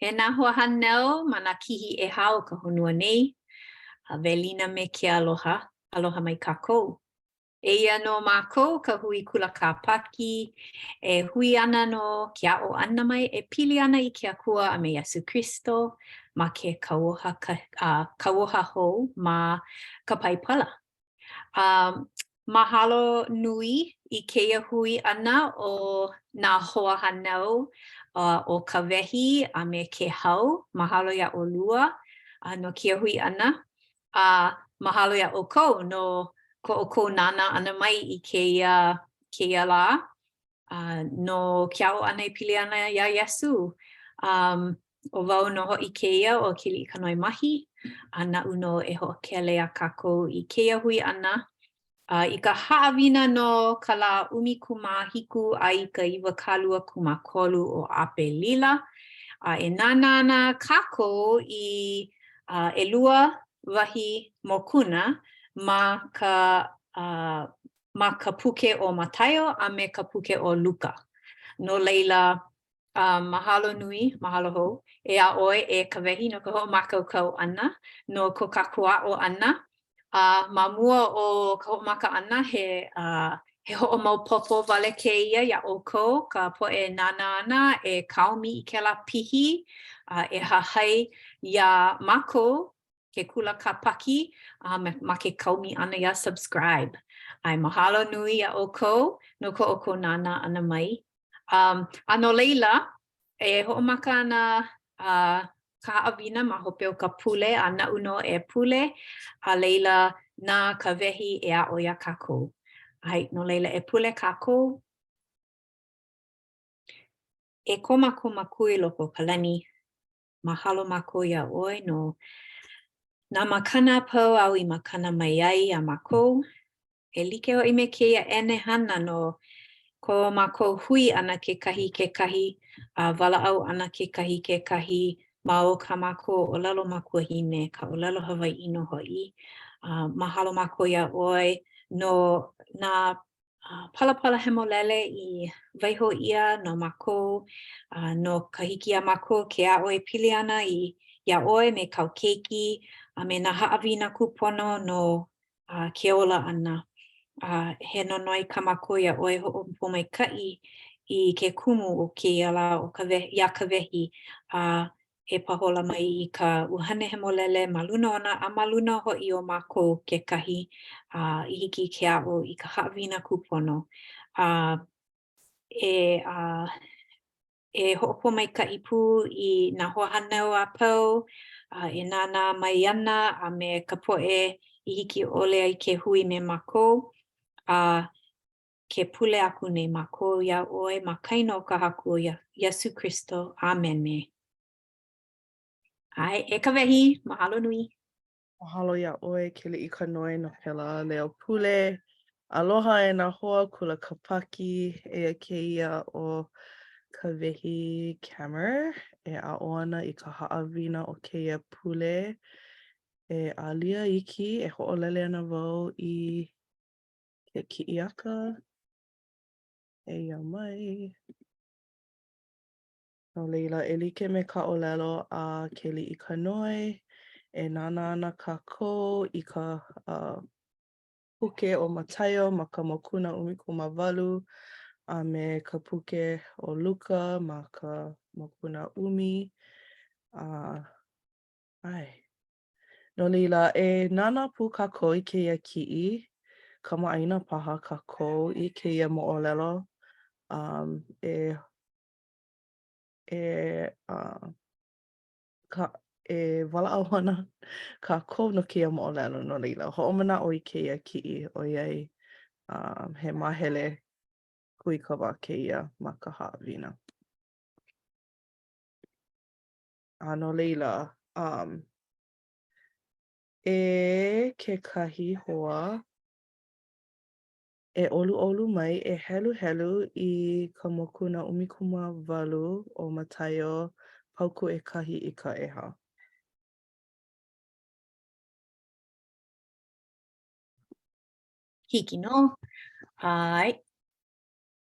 E nā hoahānau ma nā kihi ʻehā o ka honua nei, a welina me ke aloha, aloha mai kākou. Eia nō mākou ka hui kula Kāpaki e hui ana no ke aʻo ʻana mai e pili ana i ke Akua a me Iesū Kristo ma ke kauoha, ka, kauoha hou ma ka Paipala. A mahalo nui i kēia hui ʻana o nā hoahānau ʻo Kawehi a me Kēhau. Mahalo iā ʻolua no kēia hui ʻana. A mahalo iā ʻoukou no ko ʻoukou nānā ʻana mai i kēia, kēia lā. A no ke aʻo ʻana e pili ana iā Iesū. Um, ʻo wau nō hoʻi kēia ʻo Keliʻikanoe Mahi, a naʻu nō e hoʻokele iā kākou i kēia hui ʻana. A i ka haʻawina no ka lā 17 a i ka 23 o ʻApelila, a e nānā ana kākou i uh, ʻelua wahi mokuna ma ka uh, ma ka puke ʻo Mataio a me ka puke ʻo Luka. No laila, uh, mahalo nui, mahalo hou, iā ʻoe e Kawehi no ka hoʻomākaukau ʻana, no ko kākou aʻo ʻana. A ma mua o ka hoʻomaka ʻana, he, uh, he hoʻomaopopo wale kēia iā ʻoukou, ka poʻe e nānā ana e kaomi i kēlā pihi, uh, e hahai iā mākou ke kula Kāpaki a me, ma ke kaomi ʻana iā subscribe. ʻAe, mahalo nui iā ʻoukou no ko ʻoukou nānā ʻana mai. Um, a no laila, e hoʻomaka ana uh, ka haʻawina ma hope o ka pule, a naʻu nō e pule, a laila na Kawehi e aʻo iā kākou. ʻAe, no laila e pule kākou. E ko mākou Makua i loko o ka lani, Mahalo mākou iā ʻoe no nā makana a pau āu i makana mai ai iā mākou. E like hoʻi me kēia ʻenehana no ko mākou hui ʻana kekahi i kekahi a walaʻau ʻana kekahi i kekahi ma o kā mākou ʻōlelo makuahine, ka ʻōlelo Hawaiʻi nō hoʻi. A mahalo mākou iā ʻoe no nā Palapala hemolele i waiho ʻia no mākou, a no ka hiki iā mākou ke aʻo e pili ana i iā ʻoe me kāu keiki a me nā haʻawina kūpono no ke ola ʻana. A he nonoi kā mākou iā ʻoe hoʻopōmaikaʻi i ke kumu o kēia lā o Kawe, iā Kawehi, a e pahola mai i ka ʻUhane Hemolele ma luna ona a ma luna hoʻi o mākou kekahi, a i hiki ke aʻo i ka haʻawina kūpono, a e a e hoʻopōmaikaʻi pū i nā hoahānau a pau a e nānā mai ana a me ka poʻe i hiki ʻole ai ke hui me mākou, a Ke pule aku nei mākou iā ʻoe ma ka inoa o ka Haku ʻo Iesū Kristo. ʻĀmene. ʻAe, e Kawehi, mahalo nui. Mahalo iā ʻoe, Keliʻikanoe, no kēlā leo pule. Aloha e nā hoa kula Kāpaki, eia kēia ʻo Kawehi Kammer e aʻo ana i ka haʻawina o kēia pule. E alia iki, e hoʻolele ana wau i ke kiʻiaka. Eia mai. No laila, e like me ka ʻōlelo a Keliʻikanoe, e nānā ana kākou i ka uh, puke ʻo Mataio ma ka mokuna 18 a me ka puke ʻo Luka ma ka mokuna ʻumi. A, uh, ʻae. No laila, e nānā pū kākou i kēia kiʻi, kamaʻāina paha kākou i kēia moʻolelo, um, e, e, uh, ka, e walaʻau ana kākou no kēia moʻolelo, no laila, hoʻomanaʻo i kēia kiʻi ʻoiai um, he māhele kūikawā kēia ma ka haʻawina. A no laila, um, e kekahi hoa, e ʻoluʻolu mai e heluhelu i ka mokuna 18 o Mataio paukū ʻekahi i ka ʻehā. Hiki nō. ʻAe.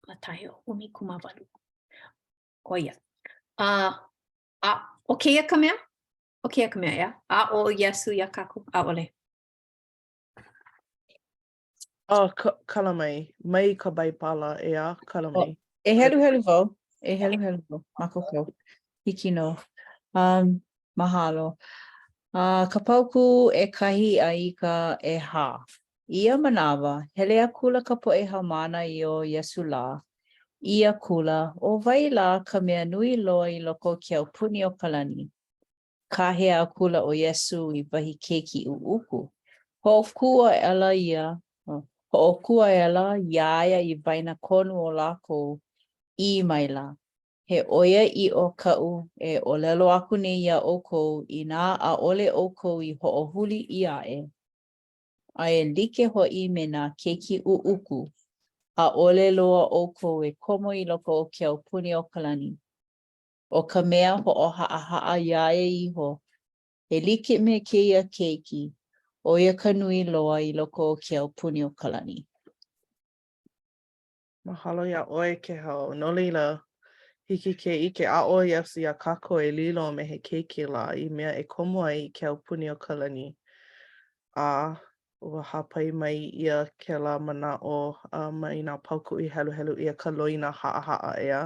Mataio 18. ʻO ia. A. A ʻo kēia ka mea? ʻO kēia ka mea, ʻeā? Aʻo Iesū iā kākou? ʻAʻole. Oh, kala mai. Mai ka Baibala, ʻeā, kala mai. Oh, e heluhelu wau. E heluhelu wau. Mākaukau. Hiki nō. Um, mahalo. Uh, ka paukū ʻekahi a i ka ʻehā. I ia manawa, hele akula ka poʻe haumāna i o Iesū lā, ʻī akula, ʻO wai lā ka mea nui loa i loko o ke aupuni o ka lani? Kāhea akula ʻo Iesū i wahi keiki ʻuʻuku, hoʻokū aʻela ia, hoʻokū aʻela iā ia i waenakonu o lākou, ʻī maila, He ʻoiaʻiʻo kaʻu e ʻōlelo aku nei iā ʻoukou, inā ʻaʻole ʻoukou i hoʻohuli ʻia aʻe, a e like hoʻi me nā keiki ʻuʻuku, ʻaʻole loa ʻoukou e komo i loko o ke aupuni o ka lani. ʻO ka mea hoʻohaʻahaʻa iā ia iho, e like me kēia keiki, ʻo ia ka nui loa i loko o ke aupuni o ka lani. Mahalo iā ʻoe, Kehau. No laila, hiki ke ʻike, aʻo Iesū iā kākou e lilo me he keiki lā i mea e komo ai i ke aupuni o ka lani. A ua hāpai mai ʻia kēlā manaʻo mai nā paukū i heluhelu ʻia ka loina haʻahaʻa, ʻeā?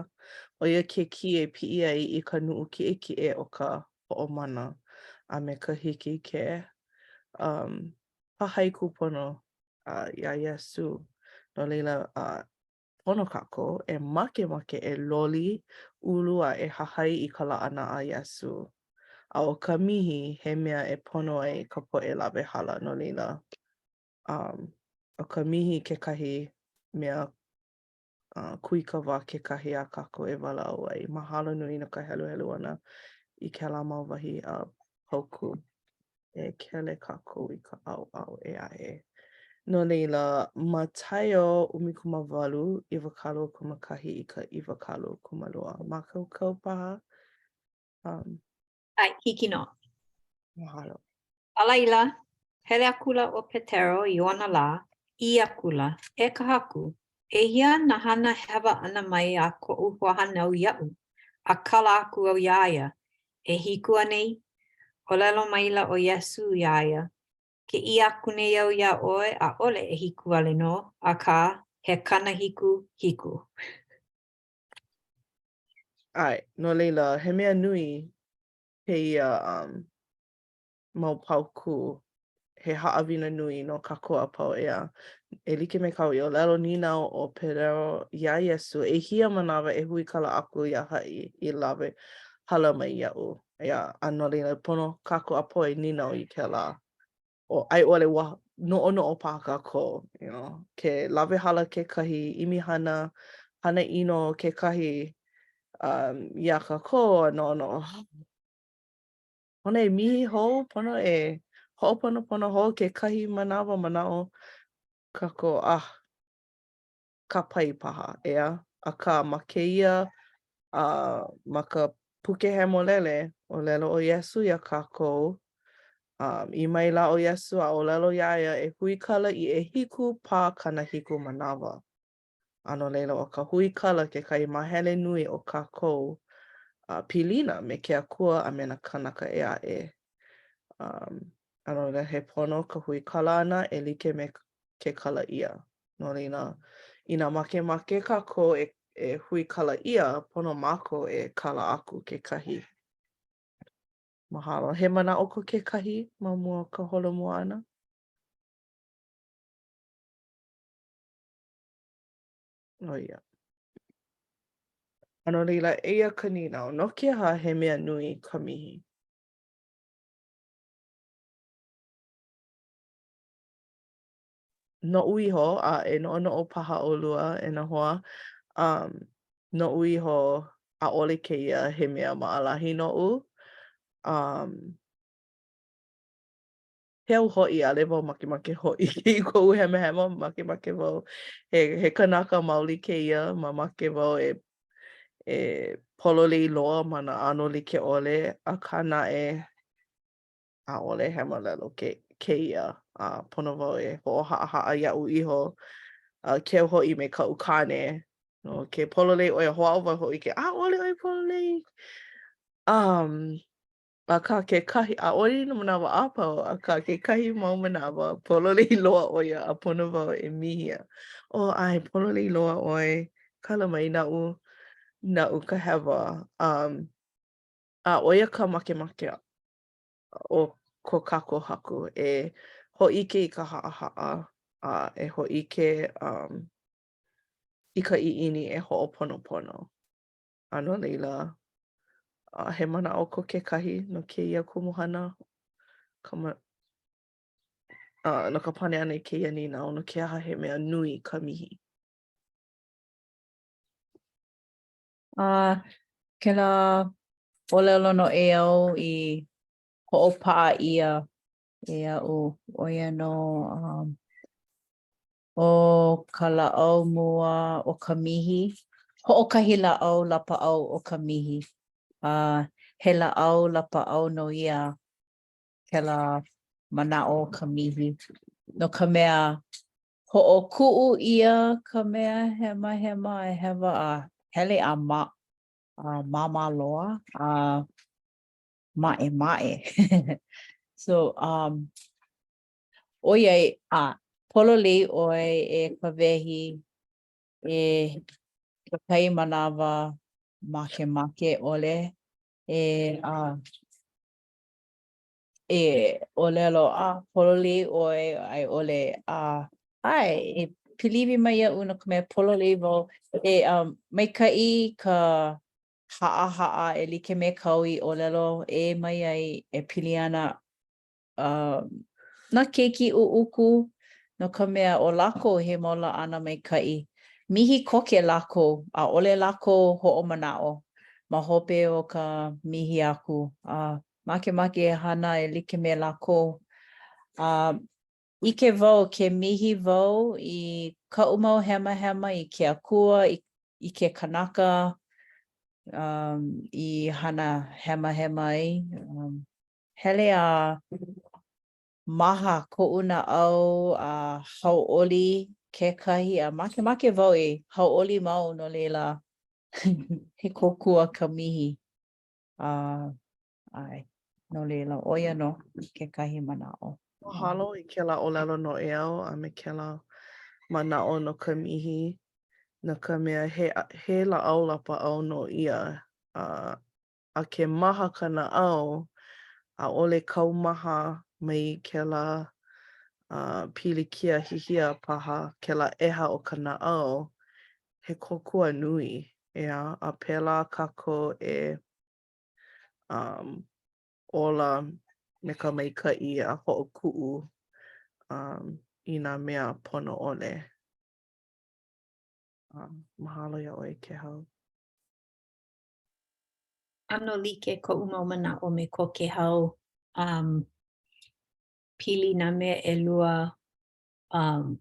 ʻO ia ke kī e piʻi ai i ka nuʻu kiʻekiʻe o ka hoʻomana a me ka hiki ke um, hahai kūpono uh, iā Iesū. No laila, uh, pono kākou e makemake e loli, ulu a e hahai i ka laʻana a Iesū. A ʻo ka mihi, he mea e pono ai ka poʻe lawehala, no laila, um, ʻo ka mihi kekahi mea uh, kūikawā kekahi a kākou e walaʻau ai. Mahalo nui no ka heluhelu ʻana i kēlā mau wahi uh, paukū. E kele kākou i ka ʻaoʻao ʻē aʻe. No laila, Mataio 18, 21 i ka 22. Mākaukau paha? Um, ʻAe, hiki nō. Mahalo. A laila, hele akula ʻo Petero i ona lā, ʻī akula, E ka Haku, ʻehia nā hana hewa ʻana mai a koʻu hoahānau iaʻu, a kala aku au iā ia, ʻEhiku anei? ʻŌlelo maila ʻo Iesū iā ia, Ke ʻī aku nei au iā ʻoe, ʻaʻole ʻehiku wale nō, akā, he 70 hiku. ʻAe, no laila, he mea nui kēia um, mau paukū, he haʻawina nui no kākou a pau, ʻeā. E like me kāu i ʻōlelo, nīnau ʻo Petero iā Iesū, ʻEhia manawa e huikala aku iā haʻi i lawe hala mai iaʻu, ʻeā. A no laila, pono kākou a pau e nīnau i kēlā. ʻO, a i ʻole ua noʻonoʻo paha kākou, you know, ke lawe hala kekahi, ʻimi hana, hana ʻino kekahi um, iā kākou, a noʻonoʻo, Pono e mihi hou, pono e hoʻoponopono hou kekahi manawa manaʻo kākou, ah, kāpae paha, ʻeā? Akā, ma kēia, uh, ma ka Puke Hemolele, ʻōlelo ʻo Iesū iā kākou, um, ʻī maila ʻo Iesū a ʻōlelo iā ia e huikala i ʻehiku pā 70 manawa. A no laila, ʻo ka huikala kekahi māhele nui o kākou uh, pilina me ke Akua a me nā kānaka ʻē aʻe. Um, a no laila, he pono ka huikala ʻana e like me ke kala ʻia. No laila, inā makemake kākou e, e huikala ʻia, pono mākou e kala aku kekahi. Mahalo. He manaʻo ko kekahi ma mua o ka holomua ʻana? ʻO ia. A no laila, eia ka nīnau, no ke aha he mea nui ka mihi? Noʻu iho, a e noʻonoʻo paha ʻolua e nā hoa, um, noʻu iho, ʻaʻole kēia he mea maʻalahi noʻu. Um, Keu hoʻi, ʻaʻole wau makemake hōʻike i koʻu hemahema, makemake wau he he kanaka maoli kēia, mamake wau e e pololei loa ma nā ʻano like ʻole, akā naʻe, ʻaʻole hemolelo ke kēia, a pono wau e hoʻohaʻahaʻa iaʻu iho, a keu hoʻi me kaʻu kāne, no ke pololei ʻo ia, hoʻāʻo wau e hōʻike, ʻaʻole ʻoe pololei! Um, akā kekahi, ʻaʻole i nā manawa a pau, akā kekahi mau manawa, pololei loa ʻo ia a pono wau e mihi. Oh, ʻae, pololei loa ʻoe, kala mai naʻu, naʻu ka hewa. Um, a ʻo ia ka makemake o ko kākou Haku e hōʻike i ka haʻahaʻa a e hōʻike um, i ka ʻiʻini e hoʻoponopono. A no laila, a he manaʻo ko kekahi no kēia kumuhana ka ma uh, no ka pane ʻana i kēia nīnau, no ke aha he mea nui ka mihi? A kēlā ʻōlelo noʻeau i hoʻopaʻa ʻia e aʻu, ʻo ia nō um, ʻo ka lāʻau mua o ka mihi, hoʻokahi lāʻau lapaʻau o ka mihi, a he lāʻau lapaʻau nō ia kēlā manaʻo o ka mihi, no ka mea, hoʻokuʻu ʻia ka mea hemahema a hewa a hele a ma a māmā loa a maʻemaʻe. So, um, ʻoiai, a pololei ʻoe e Kawehi e kekahi manawa makemake ʻole e a e ʻōlelo, a pololei ʻoe a i ʻole, a ʻae, e piliwi mai iaʻu no ka mea pololei wau. E um, maikaʻi ka haʻahaʻa e like me kāu i ʻōlelo ʻē mai ai e pili ana uh, nā keiki ʻuʻuku, no ka mea, ʻo lākou he mau laʻana maikaʻi. Mihi koke lākou, ʻaʻole lākou hoʻomanaʻo ma hope o ka mihi aku. A makemake e hana e like me lākou. A ʻike wau, ke mihi wau i kaʻu mau hemahema i ke Akua, i, i ke kanaka um, i hana hemahema ai. Um, hele a maha koʻu naʻau a hauʻoli kekahi a makemake wau e hauʻoli mau no laila he kōkua ka mihi. A ʻae, no laila, ʻo ia nō kekahi manaʻo. Mahalo i kēlā ʻōlelo noʻeau a me kēlā manaʻo no ka mihi, no ka mea he he lāʻau lapaʻau nō ia a a ke maha ka naʻau, ʻaʻole kaumaha mai kēlā uh, pilikia hihia paha, kēlā ʻeha o ka naʻau, he kōkua nui, ʻeā, a pēlā kākou e um, ola me ka maikaʻi a hoʻokuʻu um, i nā mea pono ʻole. Um, mahalo iā ʻoe, Kēhau. ʻAno like koʻu mau manaʻo me ko Kēhau. Um, pili nā mea ʻelua um,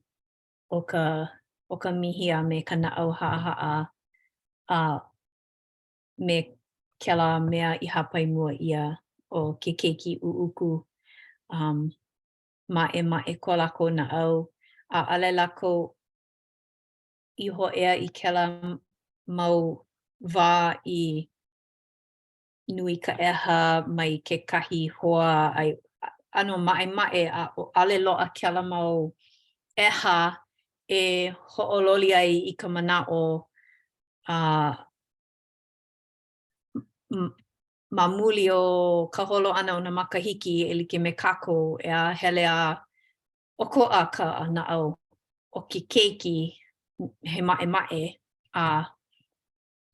ʻo ka, ʻo ka mihi a me ka naʻau haʻahaʻa a me kēlā mea i hāpai mua ʻia ʻo ke keiki ʻuʻuku. Um, maʻemaʻe ko lākou naʻau, ʻaʻole lākou i hōʻea i kēlā mau wā i nui ka ʻeha mai kekahi hoa a ʻano maʻemaʻe a ʻaʻole loaʻa kēlā mau ʻeha e hoʻololi ai i ka manaʻo a ma muli o ka holo ʻana o nā makahiki e like me kākou, ʻeā, hele a ʻokoʻa ka naʻau o ke keiki he maʻemaʻe a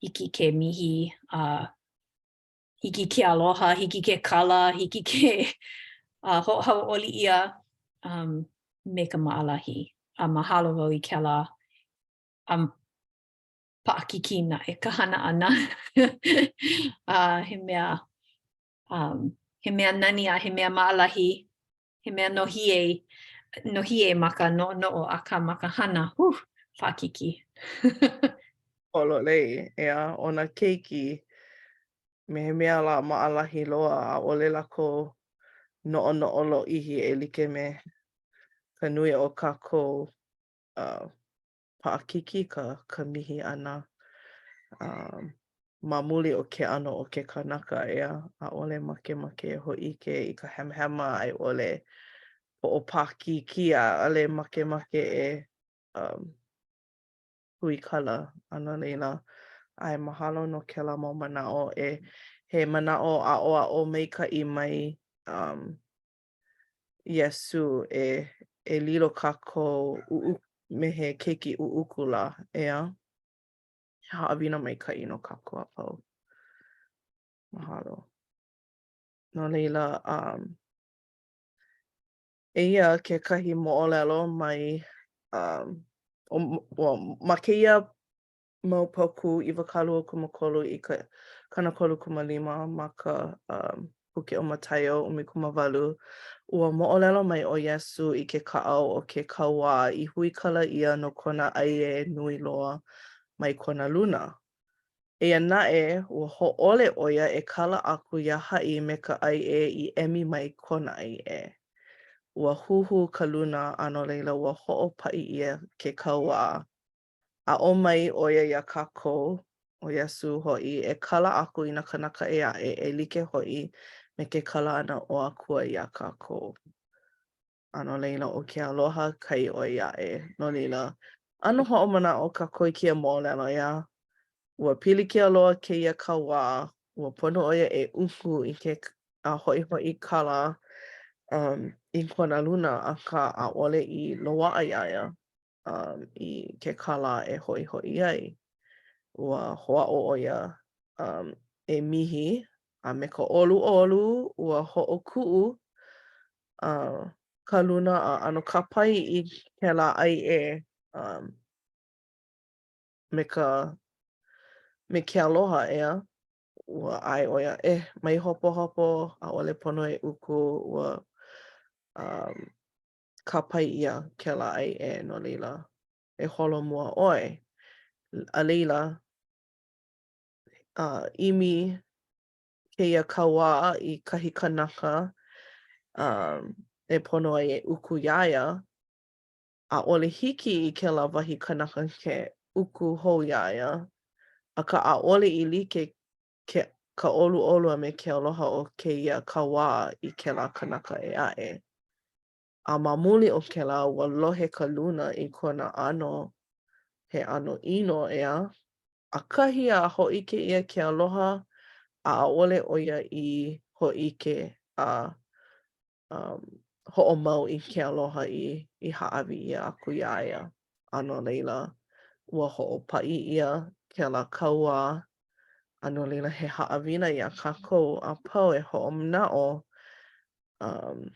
hiki ke mihi a hiki ke aloha, hiki ke kala, hiki ke uh, hoʻohauʻoli ʻia um, me ka maʻalahi. A mahalo wau i kēlā a paʻakikī naʻe ka hana ʻana. a he mea um, he mea nani a he mea maʻalahi he mea nohie, nohie ma ka noʻonoʻo, akā ma ka hana, huh, paʻakikī. Pololei, ʻeā, ʻo nā keiki, me he mea lā maʻalahi loa, ʻaʻole lākou noʻonoʻo lōʻihi e like me ka nui o kākou uh, paʻakikī ka, ka mihi ʻana. Um, ma muli o ke ʻano o ke kanaka, ʻeā, ʻaʻole makemake e hōʻike i ka hemahema a i ʻole hoʻopaʻakikī, ʻaʻole makemake e um huikala, a no laila, ʻae, mahalo no kēlā mau manaʻo e he manaʻo aʻoaʻo maikaʻi mai um Iesū e e lilo kākou ʻuʻu me he keiki ʻuʻuku lā, ʻeā? He haʻawina maikaʻi no kākou a pau. Mahalo. No laila, um, eia kekahi moʻolelo mai, um, o, well, ma kēia mau paukū 23 i ka 35 ma ka um, puke ʻo Mataio 18, ua moʻolelo mai ʻo Iesū i ke kaʻao o ke kauā i huikala ʻia no kona ʻaiʻē nui loa mai kona luna. Eia naʻe, ua hōʻole ʻo ia e kala aku iā haʻi me ka ʻaiʻē i emi mai kona ʻaiʻē. Ua huhū ka luna a no laila ua hoʻopaʻi ʻia ke kauā. Aʻo mai ʻo ia iā kākou, ʻo Iesū hoʻi, e kala aku i nā kānaka ʻē aʻe e like hoʻi me ke kala ʻana o Akua iā kākou. A no laila, ʻo ke aloha kai ʻoi aʻe. No laila, ʻano hoʻomanaʻo kākou i kēia moʻolelo, ʻeā? Ua pilikia loa kēia kauā, ua pono ʻo ia e uku i ke a hoʻihoʻi kala um, i kona luna, akā ʻaʻole i loaʻa iā ia. um, i ke kālā e hoʻihoʻi ai. Ua hoʻāʻo ʻo ia um, e mihi a me ka ʻoluʻolu ua hoʻokuʻu uh, ka luna a ʻano kāpae i kēlā ʻaiʻē um, me ka me ke aloha, ʻeā? Ua ʻae ʻo ia, e, mai hopohopo, ʻaʻole pono e uku, ua um, kāpae ʻia kēlā ʻaiʻē, no laila, e holomua ʻoe. A laila, uh, ʻimi kēia kauā i kahi kanaka um, e pono ai e uku iā ia, ʻaʻole hiki i kēlā wahi kanaka ke uku hou iā ia, akā ʻaʻole i like ke, ka ʻoluʻolu a me ke aloha o kēia kauā i kēlā kanaka ʻē aʻe. A ma muli o kēlā, ua lohe ka luna i kona ʻano he ʻano ʻino, ʻeā? ʻAkahi a hōʻike ʻia ke aloha, a ʻaʻole ʻo ia i hōʻike a um, hoʻomau i ke aloha i, i hāʻawi ʻia aku iā ia. A no laila, ua hoʻopaʻi ʻia kēlā kauā, a no laila he haʻawina iā kākou a pau e hoʻomanaʻo um,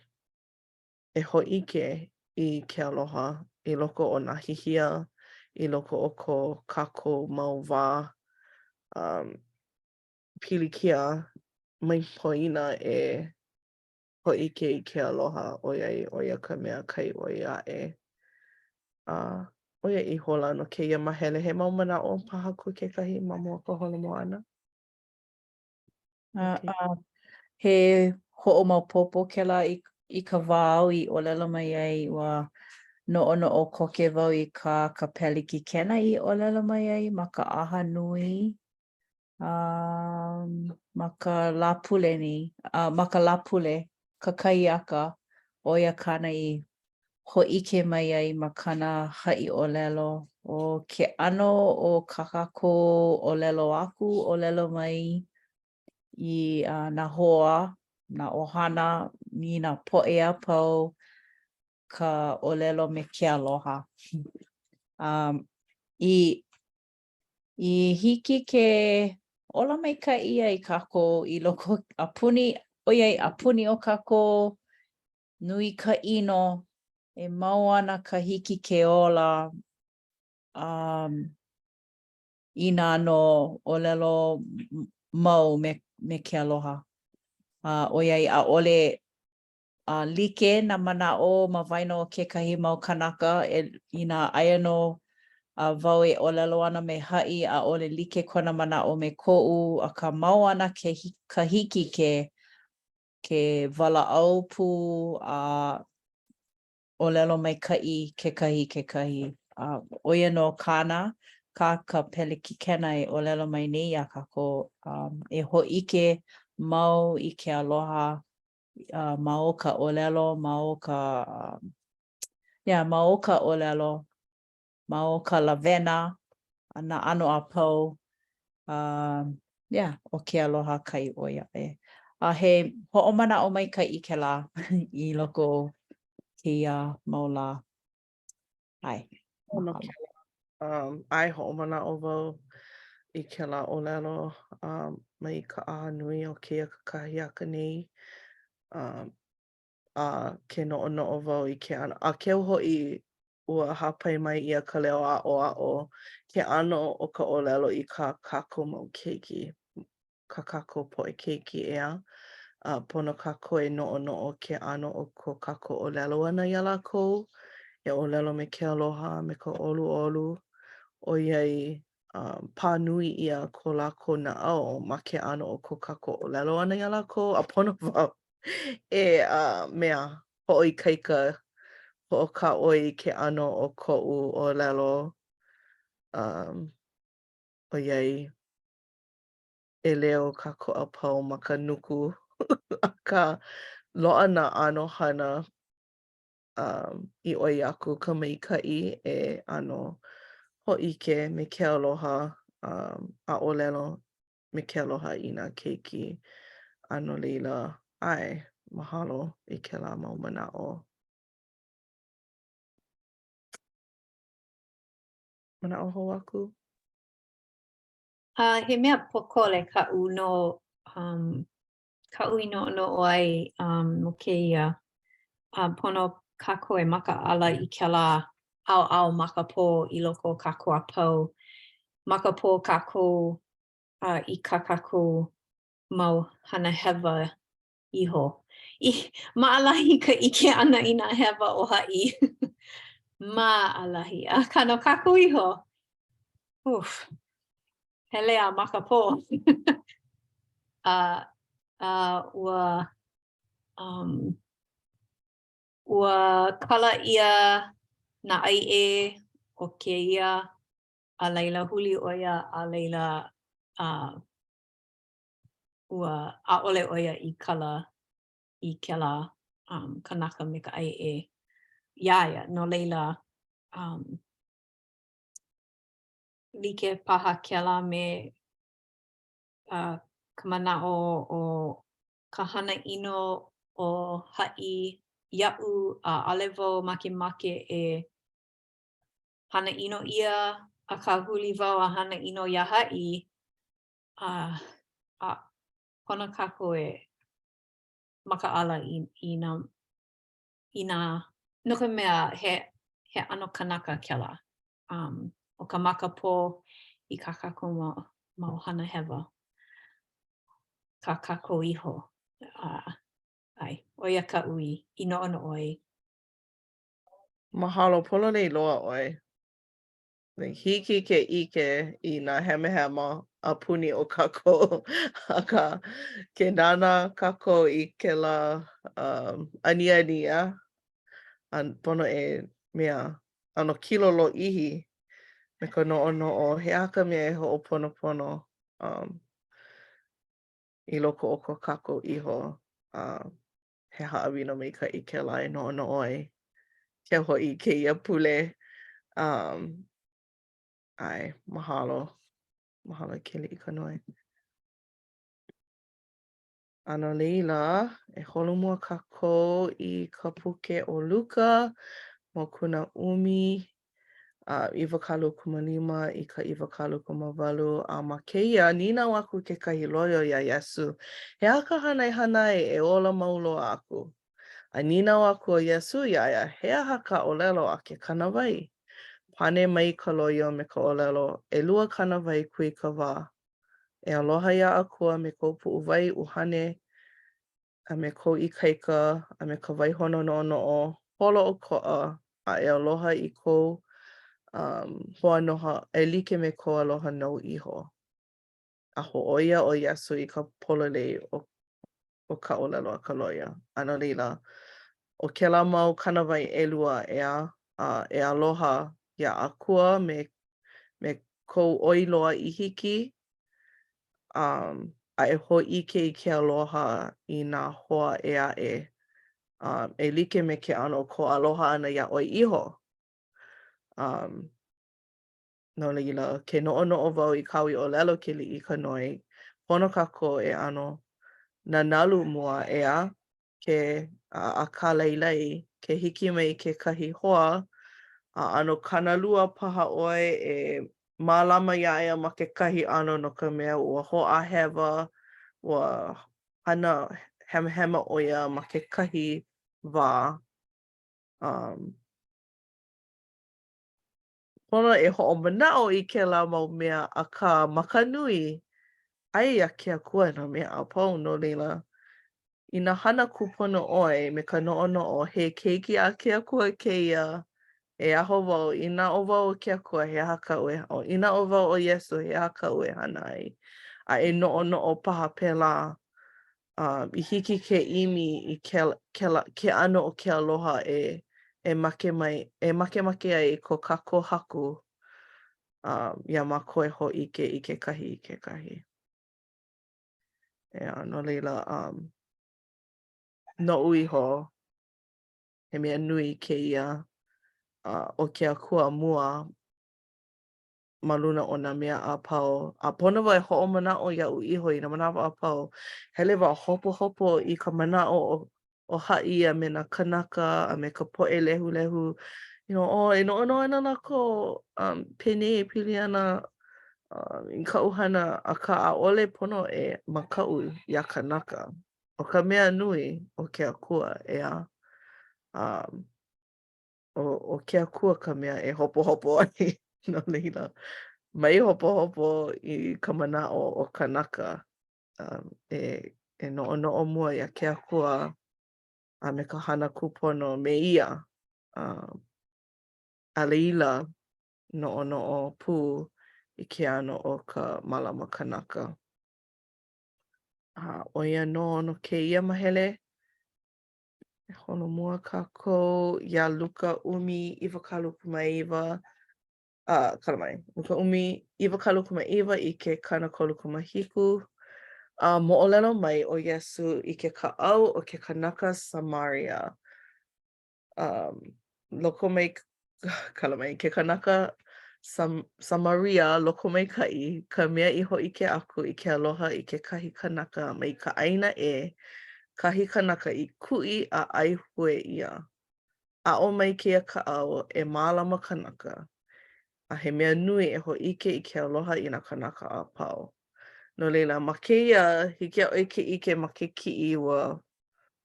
e hōʻike i ke aloha i loko o nā hihia, i loko o ko kākou mau wā um, pilikia, mai poina e hōʻike i ke aloha ʻoiai ʻo ia ka mea kai ʻoi aʻe. A ʻo ia ihola no kēia māhele. He mau manaʻo paha ko kekahi ma mua o ka holomua ʻana? Uh, uh, he hoʻomaopopo kēlā i, i ka wā āu i ʻōlelo mai ai, ua noʻonoʻo koke wau i kā ka pelikikena i ʻōlelo mai ai ma ka ʻaha nui um, ma ka Lāpule nei, uh, ma ka Lāpule, kakahiaka, ʻo ia kāna i hōʻike mai ai ma kāna haʻiʻōlelo, ʻo ke ʻano o kā kākou ʻōlelo aku, ʻōlelo mai i uh, nā hoa, nā ʻohana, i nā poʻe a pau, ka ʻōlelo me ke aloha. Um, i, i hiki ke ola maikaʻi ai kākou i loko a puni, ʻoiai a puni o kākou, Nui ka ʻino, e mau ana ka hiki ke ola um, inā nō ʻōlelo mau me, me ke aloha. Uh, ʻoiai ʻaʻole uh, like nā manaʻo ma waena o kekahi mau kānaka, e, inā aia nō uh, wau e ʻōlelo ana me haʻi, ʻaʻole like kona manaʻo me koʻu, akā mau ana ke, ka hiki ke ke walaʻau pū a ʻōlelo maikaʻi kekahi i kekahi. A ʻo ia nō kāna. kā ka pelekikena e ʻōlelo mai nei iā kākou, um, e hōʻike mau i ke aloha uh, ma o ka ʻōlelo, ma o ka, um, yeah, ma o ka ʻōlelo, ma o ka lawena, a nā ʻano a pau, um, yeah, ʻo ke aloha kai ʻoi aʻe. A he hoʻomanaʻo maikaʻi kēlā i loko o kēia mau lā. ʻAe. Mahalo. Um, ʻae, hoʻomanaʻo wau i kēlā ʻōlelo um, mai ka ʻaha nui o kēia kakahiaka nei. Um, a ke noʻonoʻo wau i ke ʻano, a keu hoʻi ua hāpai mai ʻia ka leo aʻoaʻo ke ʻano o ka ʻōlelo i kā kākou mau keiki, kā kākou poʻe keiki, ʻeā? A pono kākou e noʻonoʻo ke ʻano o ko kākou ʻōlelo ʻana iā lākou, e ʻōlelo me ke aloha, me ka ʻoluʻolu, ʻoiai um, pā nui ʻia ko lākou naʻau ma ke ʻano o ko kākou ʻōlelo ʻana iā lākou, a pono wau e uh, mea hoʻoikaika, hoʻokāʻoi i ke ʻano o koʻu ʻōlelo, um, ʻoiai ʻeleu kākou a pau ma ka nuku, akā, loaʻa nā ʻano hana um, i ʻoi aku ka maikaʻi e ʻano hōʻike me ke aloha um, a ʻōlelo me ke aloha i nā keiki. A no laila, ʻae, mahalo i kēlā mau manaʻo. Manaʻo hou aku? Uh, he mea pōkole kaʻu no um, kaʻu i noʻonoʻo ai um, no kēia. Uh, pono kākou e makaʻala i kēlā ʻaoʻao makapō i loko o kākou a pau. Makapō kākou uh, i kā kākou mau hana hewa iho. I, maʻalahi ka ʻike ʻana i nā hewa o haʻi. Maʻalahi. Akā no kākou iho, uf, hele a makapō. a, a ua, um, ua kala ʻia nā ʻaiʻē o kēia, a laila huli ʻo ia, a laila, uh, ua ʻaʻole ʻo ia i kala i kēlā um, kanaka me ka ʻaiʻē iā ia. No laila, um, like paha kēlā me uh, ka manaʻo o ka hana ʻino o haʻi iaʻu a ʻaʻole wau makemake e hana ʻino ʻia, akā huli wau a hana ʻino iā haʻi, a, a pono kākou e makaʻala i, i nā, i nā, no ka mea, he, he ʻano kanaka kēlā. Um, ʻo ka makapō i kā kākou mau, mau hana hewa, kā kākou iho. Uh, ʻae, ʻo ia kaʻu i, i noʻonoʻo ai. Mahalo, pololei loa ʻoe. Like, hiki ke ʻike i nā hemahema a puni o kākou, akā, ke nānā kākou i kēlā um, aniani, a, a pono e mea, ʻano kilo lōʻihi me ka noʻonoʻo, he aha ka mea e hoʻoponopono um, i loko o ko kākou iho, a he haʻawina maikaʻi kēlā e noʻonoʻo ai. Keu hoʻi i kēia pule. Um, ʻae, mahalo. Mahalo Keliʻikanoe. A no laila, e holomua kākou i ka puke ʻo Luka, mokuna 10, a 25 i ka 28, a ma kēia, nīnau aku kekahi loio iā Iesū, He aha ka hana e hana ai e ola mau loa aku? A nīnau aku ʻo Iesū iā ia, He aha ka ʻōlelo a ke Kānāwai? Pane mai ka loio me ka ʻōlelo, ʻElua kānāwai kūikawā. E aloha iā Akua me kou puʻuwai ʻuhane a me kou ikaika, a me ka waihona noʻonoʻo holoʻokoʻa, a e aloha i kou um, hoanoha e like me kou aloha nou iho. A hōʻoia ʻo Iesū i ka pololei o, o ka ʻōlelo a ka loio. A no laila, ʻo kēlā mau kānāwai ʻelua, ʻeā, a e aloha iā Akua me, me kou ʻoi loa i hiki, um, a e hōʻike i ke aloha i nā hoa ʻē aʻe, um, e like me ke ʻano o kou aloha ʻana iā ʻoe iho. Um, no laila, ke noʻonoʻo wau i kāu i ʻōlelo Keliʻikanoe, pono kākou e ʻano nanalu mua, ʻeā? Ke a, a kālailai, ke hiki mai kekahi hoa, a ʻano kānalua paha ʻoe e mālama iā ia ma kekahi ʻano no ka mea ua hōʻāhewa, ua hana hemahema ʻo ia ma kekahi wā. Um, pono e hoʻomanaʻo i kēlā mau mea, akā ma ka nui, aia iā ke Akua nā mea a pau, no laila, inā hana kūpono ʻoe me ka noʻonoʻo he keiki a ke Akua kēia, e aho wau, inā ʻo wau ʻo ke Akua, he aha kaʻu e, o, inā ʻo wau ʻo Iesū, he aha kaʻu e hana ai? A e noʻonoʻo paha pēlā, um, i hiki ke ʻimi i ke, ke, ke ʻano o ke aloha e, e make mai, e makemake ai ko kākou Haku um, iā mākou e hōʻike i kekahi i kekahi. ʻEā, no laila, um, noʻu iho, he mea nui kēia uh, ʻo ke Akua mua ma luna o nā mea a pau. A pono wau e hoʻomanaʻo iaʻu iho i nā manawa a pau. Hele wau hopohopo i ka manaʻo o, o haʻi a me nā kānaka a me ka poʻe lehulehu. You know, oh, e noʻonoʻo ana lākou um, penei e pili ana um, i kaʻu hana, akā ʻaʻole pono e makaʻu iā kānaka. ʻO ka mea nui, ʻo ke Akua, ʻeā. Um, ʻo, ʻo ke Akua ka mea e hopohopo ai, no laila, mai hopohopo i ka manaʻo o kanaka. Um, e, e noʻonoʻo mua iā ke Akua a me ka hana kūpono me ia. Um, a laila, noʻonoʻo pū i ke ʻano o ka mālama kanaka. A ʻo ia nō no kēia mahele. E holomua kākou iā Luka ʻumi 29, a, kala mai, Luka ʻumi 29 i ke 37, a moʻolelo mai ʻo Iesū i ke kaʻao o ke kanaka Samaria. Um, lokomai, kala mai, ke kanaka Sam, Samaria lokomaikaʻi, ka mea i hōʻike aku i ke aloha i kekahi kanaka mai ka ʻāina ʻē, kahi kanaka i kuʻi a ʻaihue ʻia. Aʻo mai kēia kaʻao e mālama kanaka, a he mea nui e hōʻike i ke aloha i nā kānaka a pau. No laila, ma kēia, hiki iā ʻoe ke ʻike ma ke kiʻi ua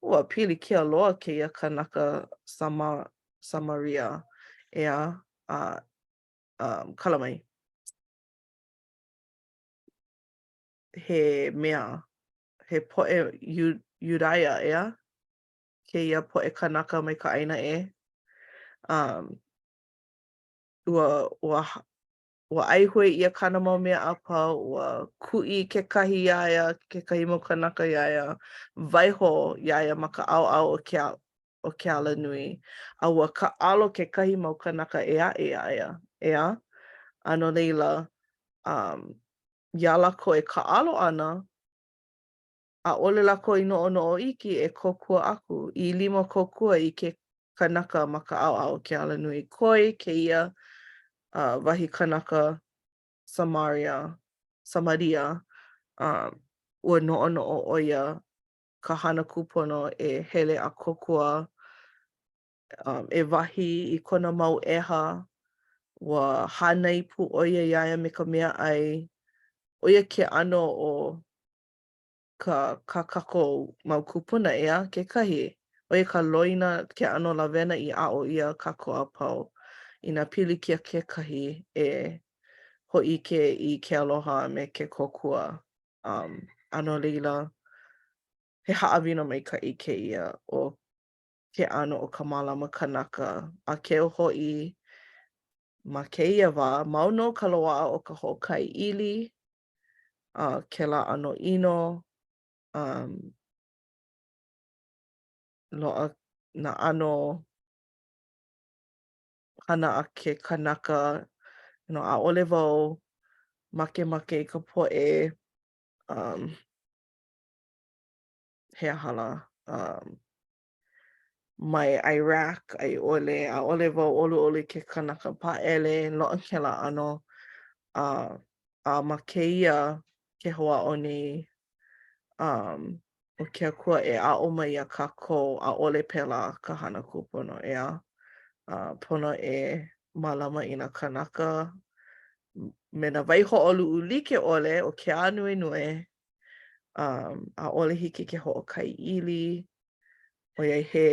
Ua pilikia loa kēia kanaka Sama, Samaria, ʻeā, a, um, kala mai. He mea, he poʻe Iudaia, ʻeā? Kēia poʻe kanaka mai ka ʻāina ʻē. Um, ua, ua ua ʻaihue ʻia kāna mau mea a pau, ua kuʻi kekahi iā ia, kekahi mau kānaka iā ia, waiho iā ia ma ka ʻaoʻao o ke o ke alanui, a ua kāʻalo kekahi mau kānaka ʻē aʻe iā ia, ʻeā? A no laila, um, iā lākou e kāʻalo ana, ʻaʻole lākou i noʻonoʻo iki e kōkua aku, i lima kōkua i ke kanaka ma ka ʻaoʻao o ke alanui. Koe kēia uh, wahi kanaka Samaria, Samaria, um, ua noʻonoʻo ʻo ia ka hana kūpono e hele a kōkua um, e wahī i kona mau ʻeha. Ua hānai pū ʻo ia iā ia me ka meaʻai. ʻO ia ke ʻano o ka kā kākou mau kūpuna, ʻeā, kekahi. ʻO ia ka loina, ke ʻano lawena i aʻo ʻia kākou a pau. Inā pilikia kekahi e hōʻike i ke aloha a me ke kōkua. Um, a no laila, he haʻawina maikaʻi kēia o ke ʻano o ka mālama kanaka, a keu hoʻi ma kēia wā, mau nō ka loaʻa o ka hoʻokae ʻili, a kēlā ʻano ʻino, um, loaʻa nā ʻano hana a ke kanaka, you know, ʻaʻole wau. Makemake i ka poʻe um, he aha lā, um, mai Iraq a i ʻole, ʻaʻole wau ʻoluʻolu i ke kanaka Pāʻele, loaʻa kēlā ʻano. A, a ma kēia ke hoʻāʻo nei um, ʻo ke Akua e aʻo mai iā kākou, ʻaʻole pēlā ka hana kūpono, ʻeā? Uh, pono e mālama i nā kānaka me nā waihoʻoluʻu like ʻole o ke ānuenue, um, ʻaʻole hiki ke hoʻokae ʻili, ʻoiai he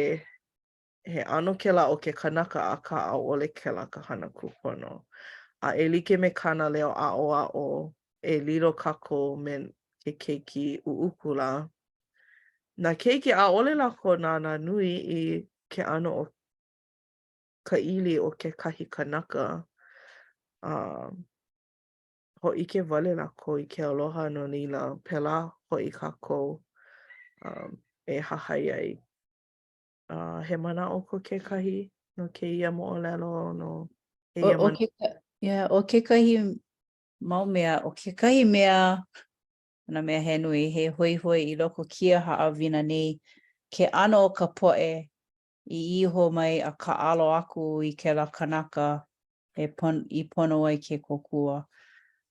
he ʻano kēlā o ke kanaka akā ʻaʻole kēlā ka hana kūpono. A e like me kāna leo aʻoaʻo, e lilo kākou me ke keiki ʻuʻuku lā. Nā keiki ʻaʻole lākou nānā nui i ke ʻano o ka ʻili o kekahi kanaka. A hōʻike wale lākou i ke aloha no laila, pēlā hoʻi kākou um, e hahai ai. Uh, he manaʻo ko kekahi no kēia moʻolelo, no kēia man... O, o, yeah, ʻo kekahi mau mea, ʻo kekahi mea, nā mea he nui, he hoihoi i loko kēia haʻawina nei, ke ʻano o ka poʻe i iho mai a kāʻalo aku i kēlā kanaka e pon, i pono ai ke kōkua.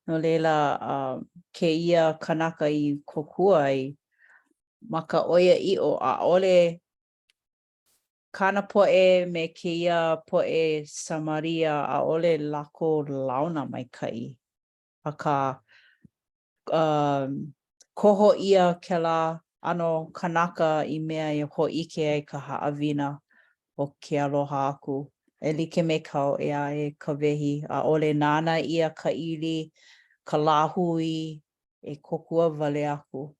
No laila, uh, kēia kanaka i kōkua ai, ma ka ʻoiaʻiʻo, ʻaʻole kāna poʻe me kēia poʻe Samaria, ʻaʻole lākou launa maikaʻi. Akā, um, koho ʻia kēlā ʻano kanaka i mea e hōʻike ai ka haʻawina o ke aloha aku. E like me kāu ʻeā e Kawehi, ʻaʻole nānā ʻia ka ʻili, ka lāhui, e kōkua wale aku.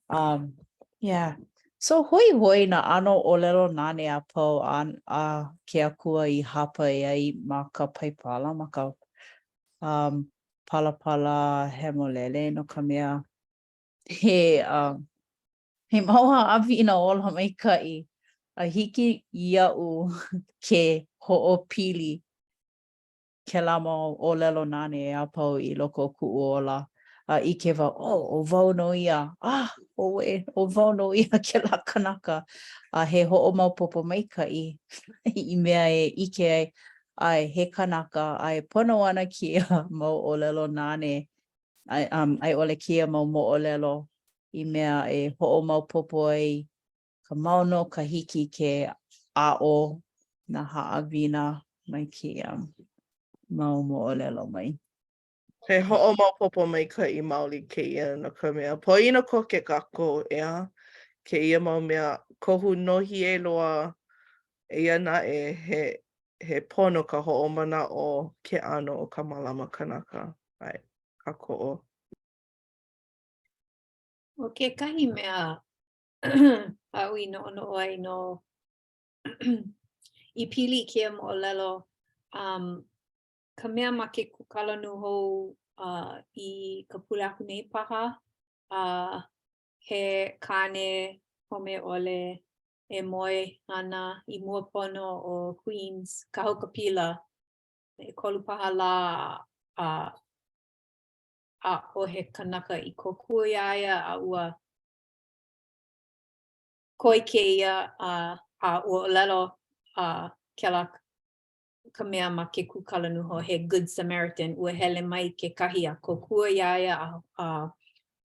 Um, yeah. So hoihoi nā ʻano ʻōlelo nane a pau a, a ke Akua i hāpai ai ma ka Paipala, ma ka um, Palapala Hemolele, no ka mea, he, um, he mau haʻawina ola maikaʻi a hiki iaʻu ke hoʻopili kēlā mau ʻōlelo nane a pau i loko o kuʻu ola, a ʻike wau, oh, ʻo wau nō ia, ah, ʻoe, ʻo wau nō ia kēlā kanaka. A he hoʻomaopopo maikaʻi i mea e ʻike ai, ʻae, he kanaka, a e pono ana kēia mau ʻōlelo nane, a, um, a i ʻole kēia mau moʻolelo i mea e hoʻomaopopo ai ka mau nō ka hiki ke aʻo nā haʻawina mai kēia mau moʻolelo mai. He hoʻomaopopo maikaʻi maoli kēia no ka mea, poina koke kākou, ʻeā? Kēia mau mea kohu nōhie loa, eia naʻe, he, he pono ka hoʻomanaʻo ke ʻano o ka mālama kanaka. ʻAe, kākoʻo. ʻO kekahi mea aʻu i noʻonoʻo ai no i pili i kēia moʻolelo, um, ka mea ma ke kūkala nūhou uh, i ka pule aku nei paha, uh, he kāne home ʻole e moe ana i mua pono o Queens, ka haukapila, ʻekolu paha lā a uh, ʻaʻohe kanaka i kōkua iā ia a ua koi kēia a a ua ʻōlelo a kēlā ka mea ma ke kūkala nūhou he good Samaritan ua hele mai kekahi a kōkua iā ia a, a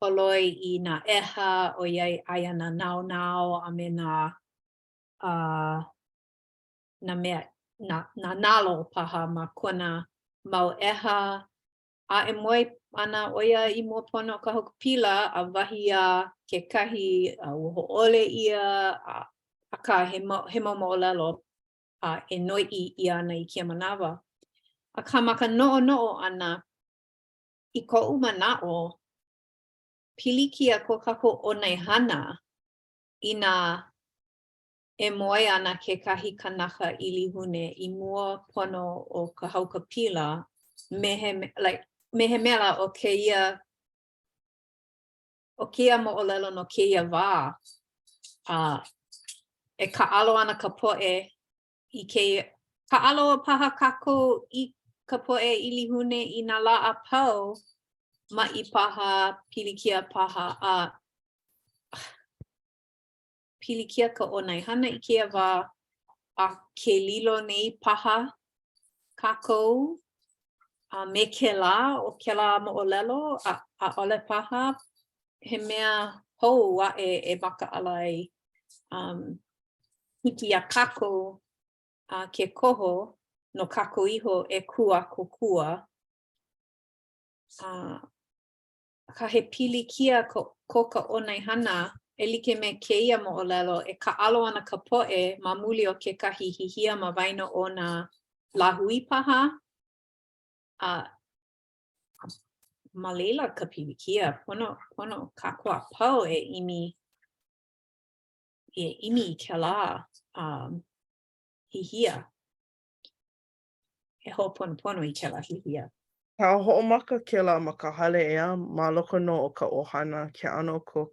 holoi i nā ʻeha ʻoiai aia nā naonao a me nā a nā mea nā, nā nalo paha ma kona mau ʻeha A e moe ana ʻo ia i mua pono o ka haukapila, a wahi a kekahi, a ua hōʻole ʻia, a, akā, he mau, he mau moʻolelo a e noiʻi ʻia ana i kēia manawa. Akā, ma ka noʻonoʻo ʻana, i koʻu manaʻo, pilikia ko kākou ʻōnaehana inā e moe ana kekahi kanaka ʻilihune i mua pono o ka haukapila me he like me he mea lā ʻo kēia ʻo kēia moʻolelo no kēia wā a e kāʻalo ana ka poʻe i kēia kāʻalo paha kākou i ka poʻe ʻilihune i nā lā a pau. Maʻi paha, pilikia paha, a pilikia ka ʻōnaehana i kēia wā, a ke lilo nei paha kākou a me kēlā o kēlā moʻolelo, a ʻaʻole paha he mea hou aʻe e makaʻala ai. Um, hiki iā kākou uh, ke koho no kākou iho e kū a kōkua. Uh, akā he pilikia ko, ko ka ʻōnaehana e like me kēia moʻolelo, e kāʻalo ana ka poʻe ma muli o kekahi hihia ma waena o nā lāhui paha, a ma laila ka pilikia, pono, pono kākou a pau e ʻimi, e ʻimi i kēlā um, hihia. E hoʻoponopono i kēlā hihia. A hoʻomaka kēlā ma ka hale, ʻeā, ma loko nō o ka ʻohana, ke ʻano ko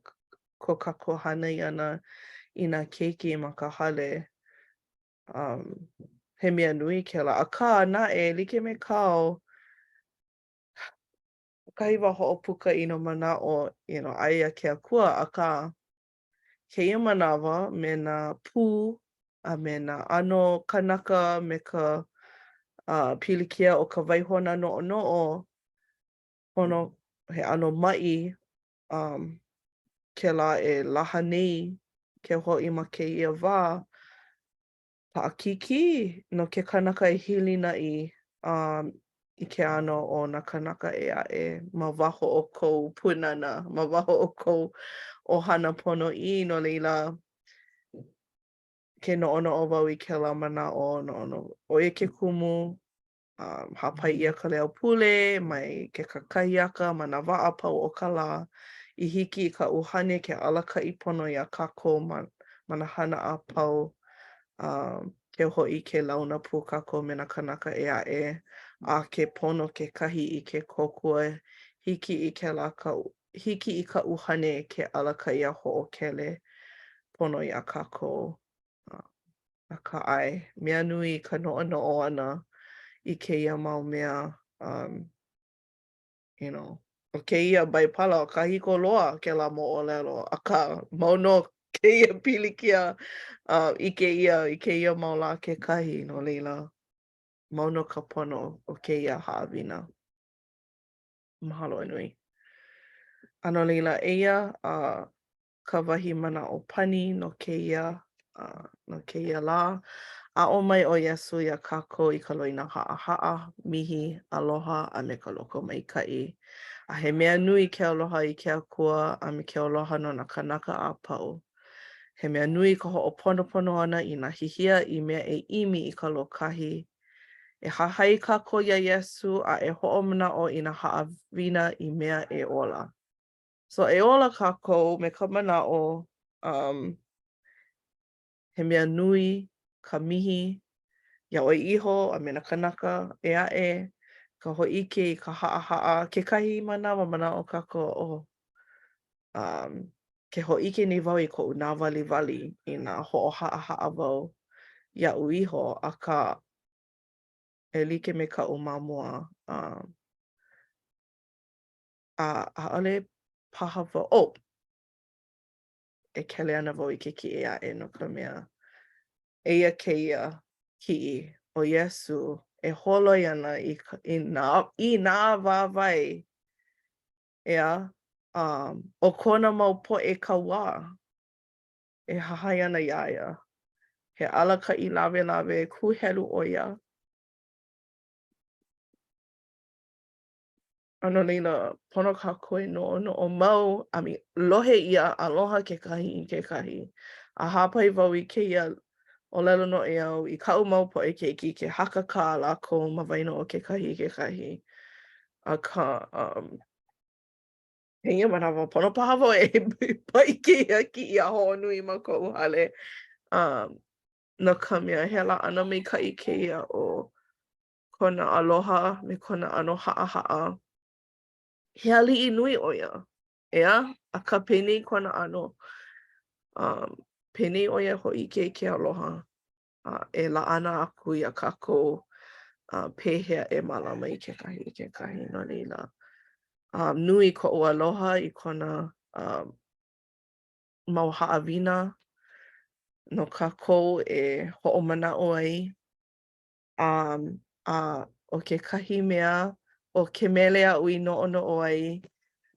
ko kākou hānai ʻana i nā keiki ma ka hale. Um, he mea nui kēlā. Akā naʻe, like me kāu, kahi wā hoʻopuka i nā manaʻo, you know, aia ke Akua, akā, kēia manawa me nā pū a me nā ʻano kanaka me ka uh, pilikia o ka waihona noʻonoʻo, pono he ʻano maʻi um, kēlā e laha nei ke hoʻi ma kēia wā, paʻakikī no ke kanaka e hilinaʻi um, i ke ʻano o nā kānaka ʻē aʻe ma waho o kou pūnana, ma waho o kou ʻohana ponoʻī, no laila, ke noʻonoʻo wau i kēlā manaʻo, noʻonoʻo, ʻo ia ke kumu um, hāpai ʻia ka leo pule mai ke kakahiaka ma nā wā a pau o ka lā i hiki i ka ʻuhane ke alakaʻi pono iā kākou ma, ma nā hana a pau um, ke hoʻi ke launa pū kākou me nā kānaka ʻē aʻe a ke pono kekahi i ke kōkua hiki i kēlā ka hiki i ka ʻuhane ke alakaʻi a hoʻokele pono iā kākou. Akā ʻae, mea nui ka noʻonoʻo ʻana i kēia mau mea, um, you know, ʻo kēia Baibala, kahiko loa kēlā moʻolelo, akā, mau nō kēia pilikia uh, ʻike ʻia i kēia mau lā kekahi, no laila, mau nō ka pono o kēia haʻawina. Mahalo e nui. A no laila, eia uh, ka wahi manaʻo pani no kēia, uh, no kēia lā. Aʻo mai ʻo Iesū iā kākou i ka loina haʻahaʻa, mihi, aloha, a me ka lokomaikaʻi. A he mea nui ke aloha i ke Akua a me ke aloha no nā kānaka a pau. He mea nui ka hoʻoponopono ʻana i nā hihia i mea e ʻimi i ka lōkahi. E hahai kākou iā Iesū a e hoʻomanaʻo i nā haʻawina i mea e ola. So e ola kākou me ka manaʻo um, he mea nui ka mihi iā ʻoe iho a me nā kānaka ʻē aʻe, ka hōʻike i ka haʻahaʻa. Kekahi manawa manaʻo kākou, oh, um, ke hōʻike nei wau i koʻu nāwaliwali inā hoʻohaʻahaʻa wau iaʻu iho, akā, e like me kaʻu ma mua, um, A ʻaʻole paha wau, oh! E kele ana wau i ke kiʻi aʻe no ka mea, eia kēia kiʻi o Iesū e holoi ana i, i nā, i nā wāwae, ʻeā, um, o kona mau poʻe kauā e hahai ana iā ia. He alakaʻi lawelawe kūhelu ʻo ia. A no laila, pono kākou e noʻonoʻo mau a me lohe ʻia aloha kekahi i kekahi. A hāpai wau i kēia ʻōlelo noʻeau i kaʻu mau poʻe keiki ke hakakā lākou ma waena o kekahi i kekahi. Akā, um, kēia manawa, pono paha wau e paʻi kēia kiʻi a hoʻonui ma koʻu hale. Um, no ka mea, he laʻana maikaʻi kēia o kona aloha me kona ʻano haʻahaʻa. He aliʻi nui ʻo ia, ʻeā? Akā penei kona ʻano. Um, penei ʻo ia hōʻike i ke aloha a e laʻana aku iā kākou uh, pehea e mālama i kekahi i kekahi no laila. Um, nui koʻu aloha i kona um, mau haʻawina no kākou e hoʻomanaʻo ai. Um, a ʻo kekahi mea, ʻo ke mele aʻu i noʻonoʻo ai,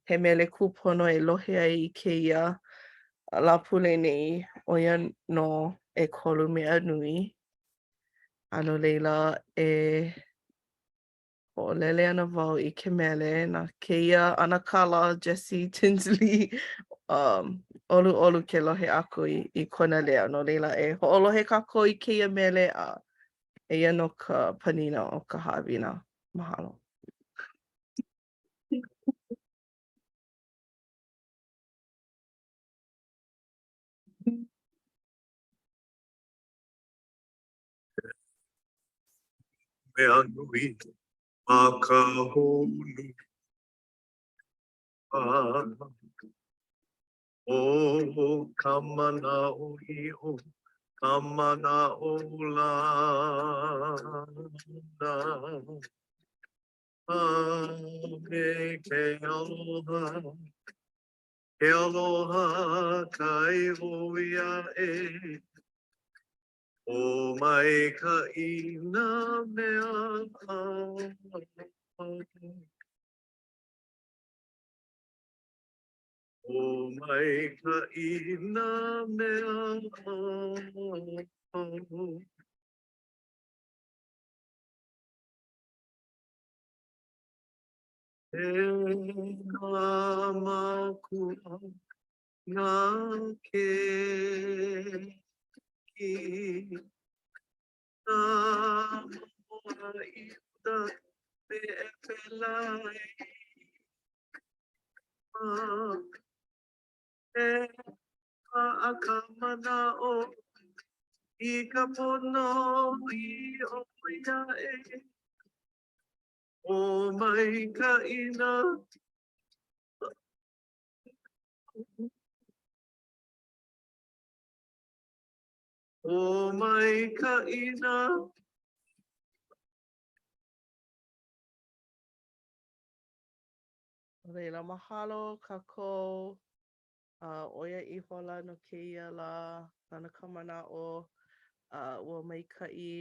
he mele kūpono e lohe ai i kēia Lāpule nei, ʻo ia nō ʻEkolu Mea Nui. A no laila, e hoʻolele ana wau i ke mele na kēia ʻanakala Jesse Tinsley. Um, ʻoluʻolu ke lohe aku i, i kona leo. No laila, e hoʻolohe kākou i kēia mele a eia nō ka panina o ka haʻawina. Mahalo. Mea nui ma ka honua. ʻO ka manaʻoʻiʻo, ka manaʻolana, a me ke aloha, ke aloha kai ʻoi aʻe. Pōmaikaʻi nā mea a pau. Pōmaikaʻi nā mea a pau. E nā mākua, nā keiki, nā mamo a Iuda me ʻEpelaima, e paʻa ka manaʻo i ka pono i ʻoi aʻe. Pōmaikaʻi nā Pōmaikaʻi nā. No laila, mahalo kākou. A ʻo ia ihola no kēia lā, lana ka manaʻo, a ua maikaʻi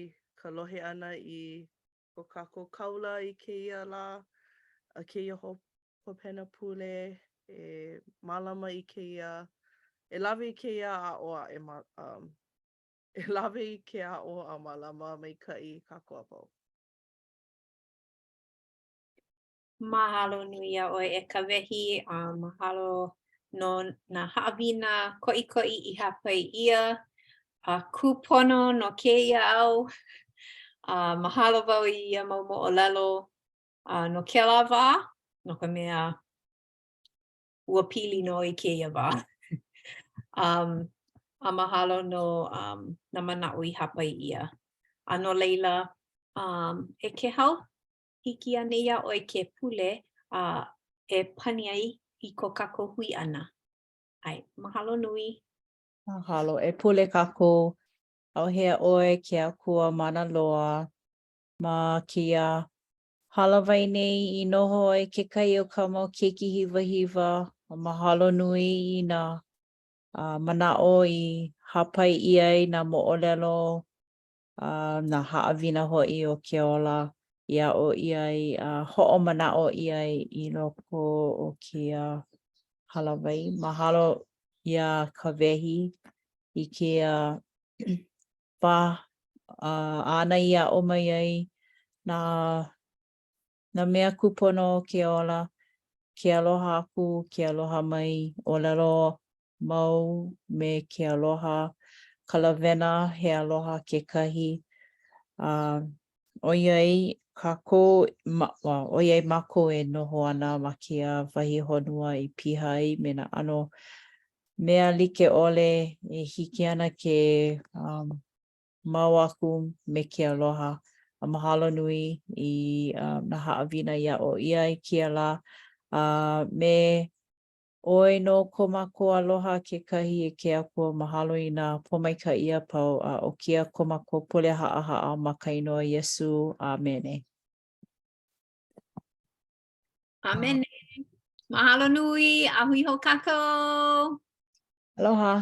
ka lohe ʻana i ko kākou kaula i kēia lā, a kēia hopena pule, e mālama i kēia, e lawe i kēia aʻo a e um, e lawe i ke aʻo a mālama maikaʻi kākou a pau. Mahalo nui iā ʻoe e Kawehi, a mahalo no nā haʻawina koʻikoʻi i hāpai ʻia a kūpono no kēia au. A mahalo wau i ia mau moʻolelo a no kēlā wā, no ka mea, ua pili nō i kēia wā. um, a mahalo no um, nā manaʻo i hāpai ʻia. A no laila, um, e Kehau, hiki anei iā ʻoe ke pule a e pani ai i ko kākou hui ʻana? ʻAe, mahalo nui. Mahalo. E pule kākou. ʻAuhea ʻoe ke Akua mana loa ma kēia hālāwai nei i noho ai kekahi o kāu mau keiki hiwahiwa. Mahalo nui i nā manaʻo i hāpai ʻia ai nā moʻolelo a nā haʻawina hoʻi o ke ola i aʻo ʻia ai a hoʻomanaʻo ʻia ai i loko o kēia hālāwai. Mahalo iā Kawehi i kēia wā āna i aʻo mai ai nā nā mea kūpono o ke ola, ke aloha aku, ke aloha mai, ʻōlelo mau me ke aloha, ka lawena he aloha kekahi. A ʻoiai kākou, well, ʻoiai mākou e noho ana ma kēia wahi honua i piha ai me nā ʻano mea like ʻole e hiki ana ke um, mau aku me ke aloha. A mahalo nui i uh, nā haʻawina i aʻo ʻia i kēia lā. A uh, me ʻoe nō ko mākou aloha kekahi e ke Akua mahalo i nā pōmaikaʻi a pau a ʻo kēia ko mākou pule haʻahaʻa ma ka inoa Iesū. ʻĀmene. ʻĀmene. Mahalo nui, a hui hou kākou. Aloha.